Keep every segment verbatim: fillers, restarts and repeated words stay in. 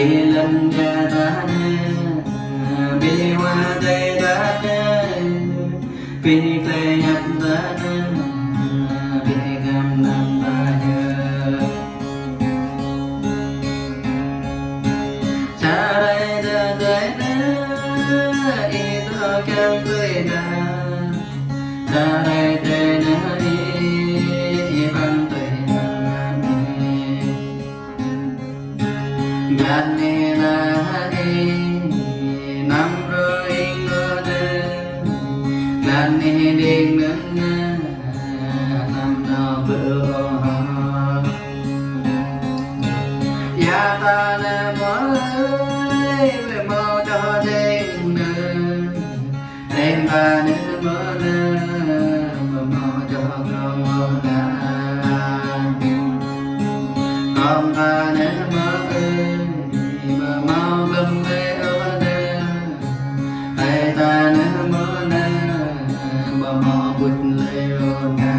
Ƀing lŏn čar ta anai, ƀing wa tơi ta anai, ƀing tơlơi hiăp ta anai, ƀing gam anăm ƀu djơ̆. Čar rai ta tơi anai, ih dŏ kiăng tui ta. Čar rai ta anai, ih păn tui ta anai. Gah anai lah ih, anăm rơing rơdơ̆ng. Gah anai đing nơ̆ng anai, anăm nao pơ ôh. Ia ta anai mơi, ƀu hmâo čô đing nơ̆ng. Đing ta anai mơi anai, ƀu hmâo čô krong ôh đa. Kông ta anai mơi ơi, ƀu hmâo kông tơi ôh đa. Tơi ta anai mơi anai, ƀu hmâo bŭt lơi ôh đa.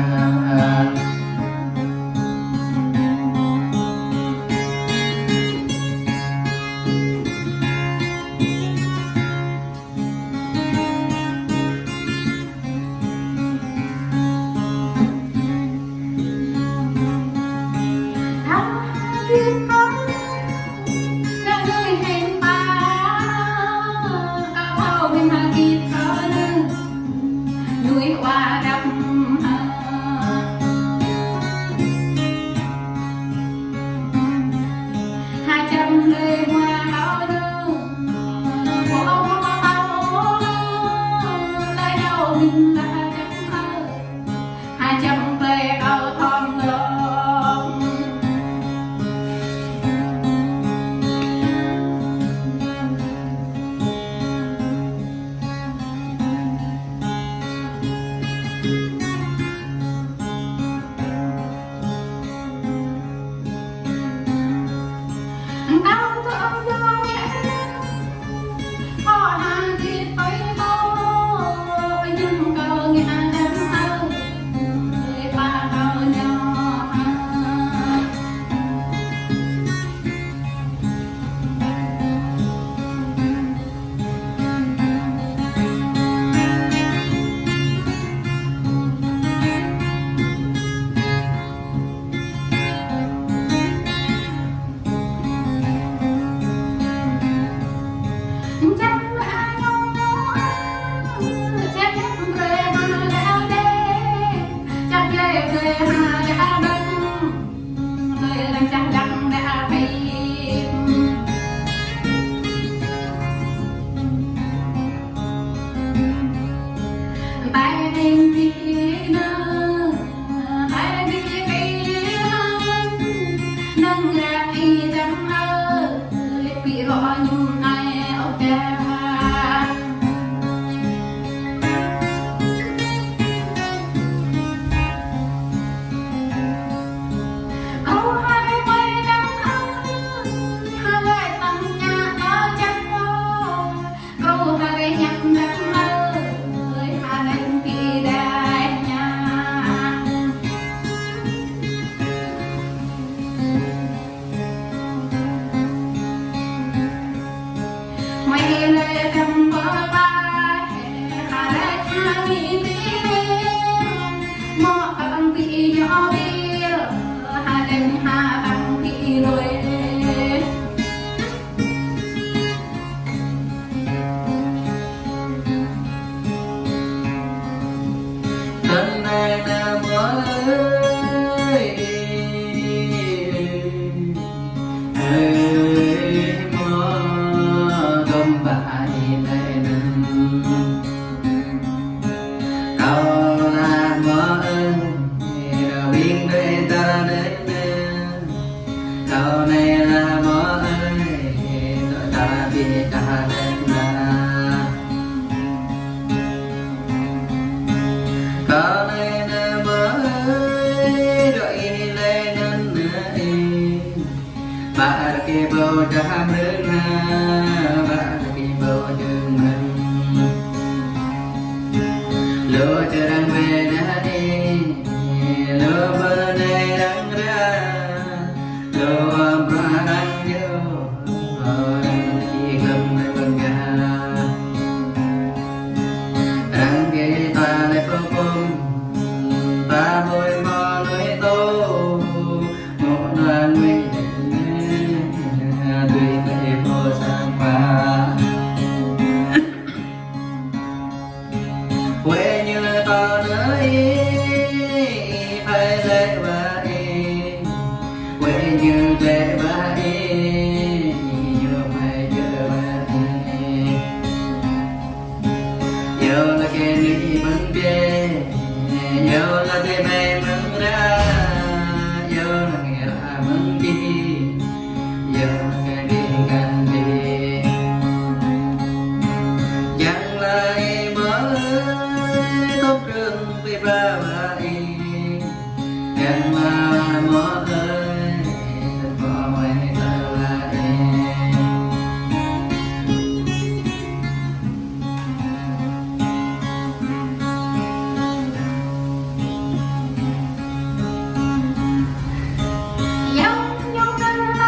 Ƀă rơkơi ƀâo čah mrơ̆ng ha, ƀă rơkơi ƀâo čơ̆ng mrơ̆ng. Lu čơrăng wai na ê, lu bơnai răng ra, lu amra răng yơh. Yua lăi kơ anai mơ̆ng biă, yua lăi kơ anai mơ̆ng ră, yua lăi kơ ră mơ̆ng čih, yua lăi kơ anai kăn biă. Yang laĭ mơ̆ tŏp rơ̆ng biă ba ba ih. Yang laĭ mơ̆ ơi, tơpă wai tơlơi. Yang yang tơlơi.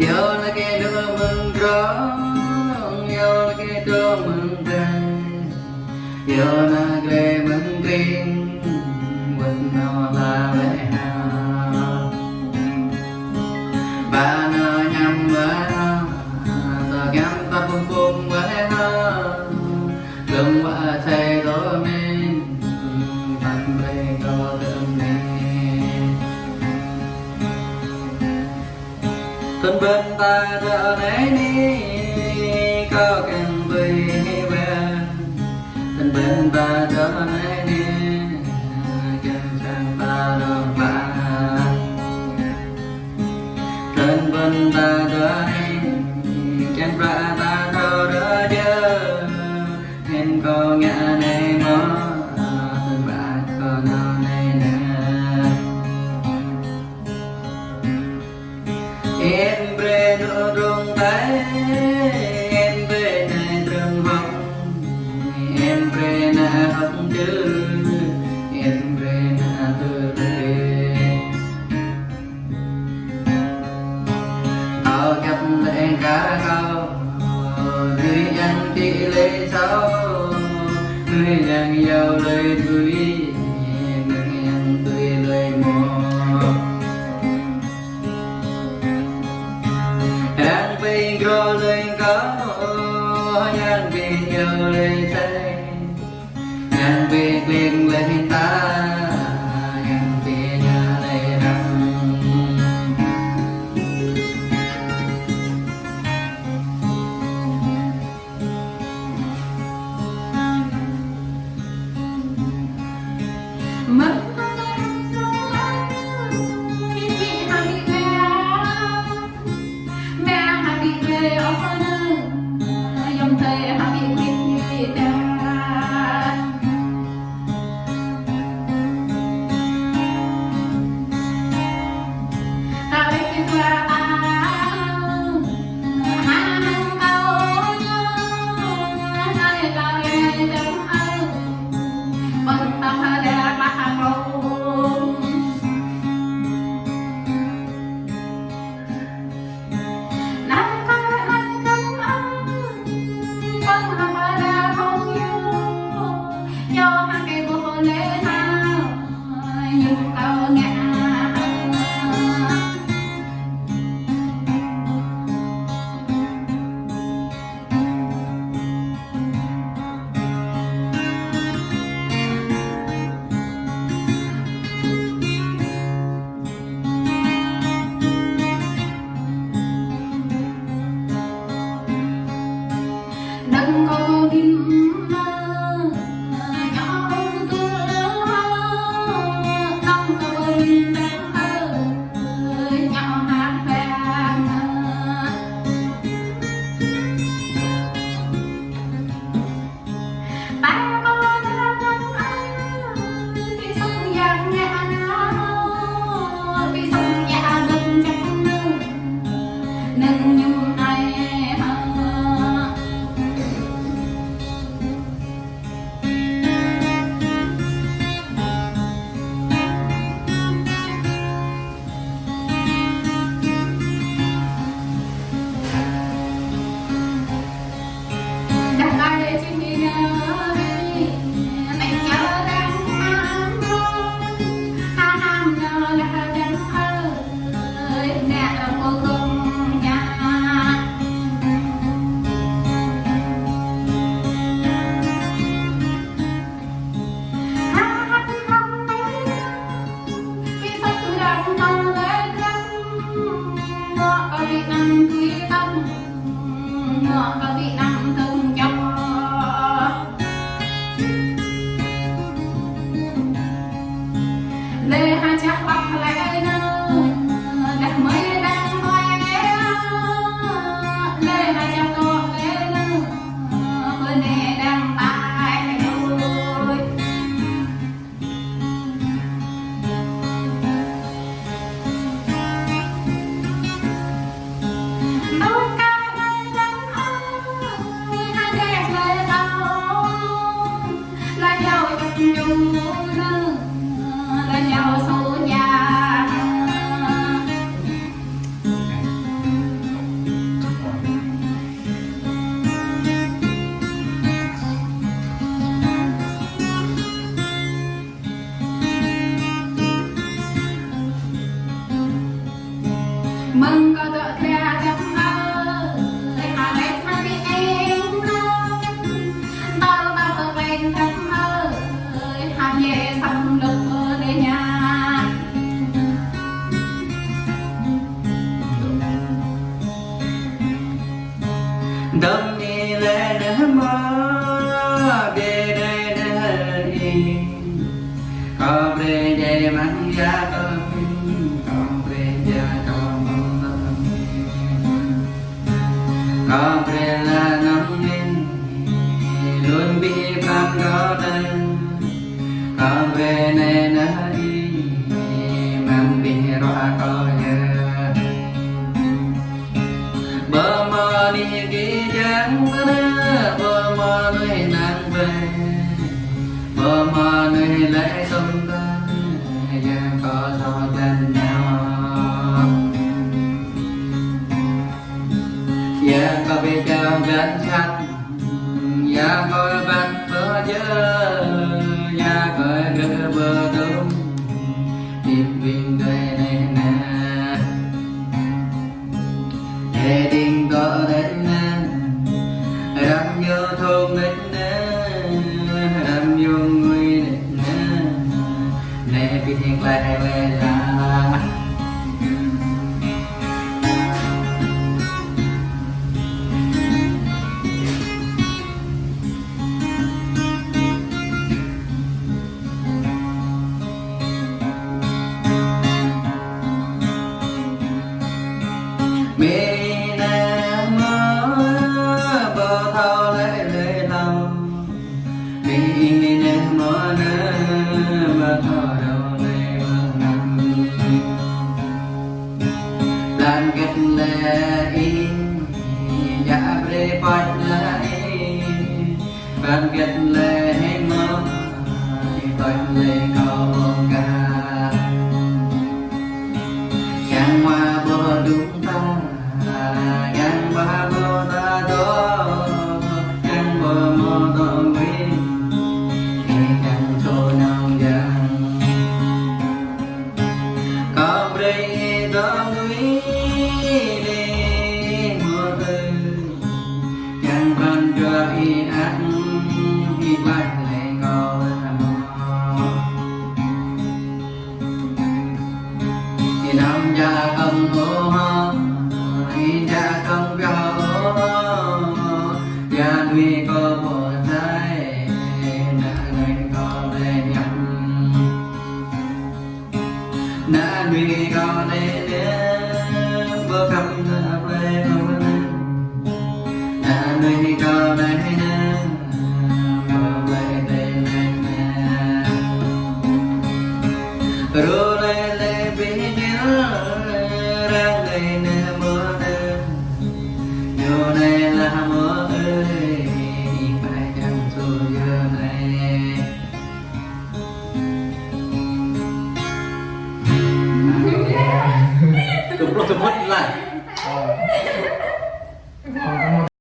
Yua lăi kơ dŏ mơ̆ng drŏng, yua lăi kơ dŏ mơ̆ng ƀai. Yua nao glai mơ̆ng tring, wơ̆t nao ba wai hao. Ba nao ñăm wai hao, tơ giăm ta pŭng pŭng wai hao. Lơ̆m wă thai dŏ mĕn, păn brơi kơ tơm nĕ. Tơm bơ̆n ta dŏ anai nĕ, kâo kiăng ƀơi hĭ wĕ. Tơm bơ̆n ta dŏ anai nĕ, kiăng sang ta dŏ ba. Tơm bơ̆n ta dŏ anai, kiăng ba ta dŏ dŏ jơ. Hĭn kâo ngă anai mơ̆, tơm ba kâo nao anai nĕ. Ên brơi nao drŏng tai, ên brơi nao drŏng hŏng, ên brơi nao hŏng čư̆ Mơ̆ng kâo dŏ kra dăp ơi, hơlĕ hơmĭ eng nơ. Tơl tơl pơkleng dăp ơi, hơmĭ săm lŭk ơ đe ña. Dơ̆ng ni lĕ neh mơ, bê đê neh i. Kâo brơi djai mơ̆ng ia kâo pĭn, kâo brơi djai kâo mơ̆ng tơm. Kâo brơi la nong min, lun bih pran kâo đơ̆ng. Kâo brơi neh neh i, mơ̆ng bih ruă kâo yơh. Bơ mơnuih gih jang tơnă, bơ mơnuih năng bĕ, bơ mơnuih lĕ sum tơnă, yang kâo thâo tơnă. Yang kâo bĕ jang jang sat, yang kâo băt bơ jơ, yang kâo gơ̆ bơ tŭm, tip ƀing dơi neh neh. Ê đing tŏ đen nă, răm yơh thong đen nă, răm yơh ngui đen nă, nê pih hek lai lai la. Mĭ neh mơ, bơ thâo lĕ lĕ thâo. Mĭ neh mơ nă, bơ thâo rô lĕ bơ nă. Blan gĕt lĕ i, ya brơi păt lĕ i. Blan gĕt lĕ hĕ mơ, i păt lĕ kâo ƀơ̆ng gah. Yang wa bơ dŭng ta, yang wa bơ ta dŏ, yang bơ mơ dŏ wĭ, i yang čô nong yang. Kâo brơi dŏ wĭ đe mơ ơi. Yang pran jua i ang, i klaih lĕ kâo hmâo. I nong ja kơ̆ng ôh, i ja kơ̆ng pioh ôh, ya nuih kâo pô tai, nă nuih kâo lĕ ñăm. Nă nuih kâo neh nă, bơ khăm nă plei kâo nă. Nă nuih kâo neh nă, bơ plei tê neh nă. Ru lĕ lĕ bih ñil, răng neh nă mơ nă. Ñu neh lah mơ ơi, ih pai jang su yơ neh. Tơpluh tơpăt lah.